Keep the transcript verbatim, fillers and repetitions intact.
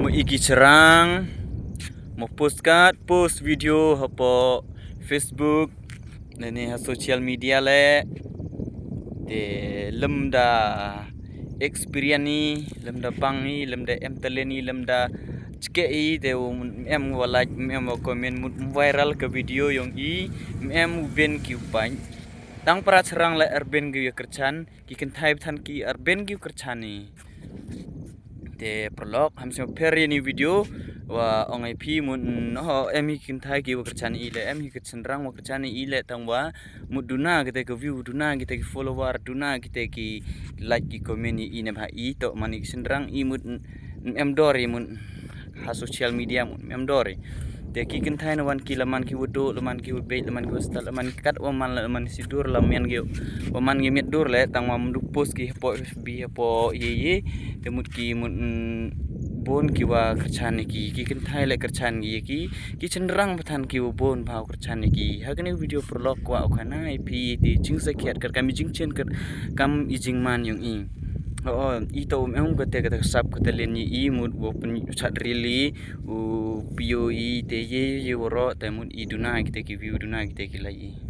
Mo i ki shynrang, mo post kat post video hapoh Facebook, lane ha social media leh. Te lymda experience i, lymda pang i, lymda em talent i, lymda chkeh i, te u em wa like, em wa comment, mut viral ka video yong i, em u ben ki u pang. Tang para shynrang leh arben ki u kyrchan, ki kynthai than ki arben ki u kyrchan i. Te paralok, ham sngewpher ïa ini video, wa ong ai phi mut, mm, oh, em hi kynthai ki wa kyrchan i leh, em hi ki shynrang wa kyrchan i leh, tang wa mut duna kite ki view, duna kite ki follower, duna kite ki like, ki comment i, i ne bha i to man i ki shynrang i mut, mm, em dor i mut ha social media mut em dor i. Te ki kynthai na wan ki la man ki wa duh, la man ki wa beit, la man ki wa stad, la man ki kat wa man, la man sidur, la man ki wa man ki met dur leh, tang wa mut post ki hapoh F B hapoh ye ye. Te mut ki mut, mm, bun ki wa kyrchan ïa ki, ki kynthai leh kyrchan ïa ki, ki shynrang than ki wa bun bha kyrchan ïa ki. Ha kane video paralok kwah u khana ai phi te jingsakhiat kat kam i jingchen kat kam i jingman yong i. Oh, i to um em kate kate sap kate len i mut wa pyn chat really u pio i te ye ye waroh te mut i duna kite ki view, duna kite ki like i.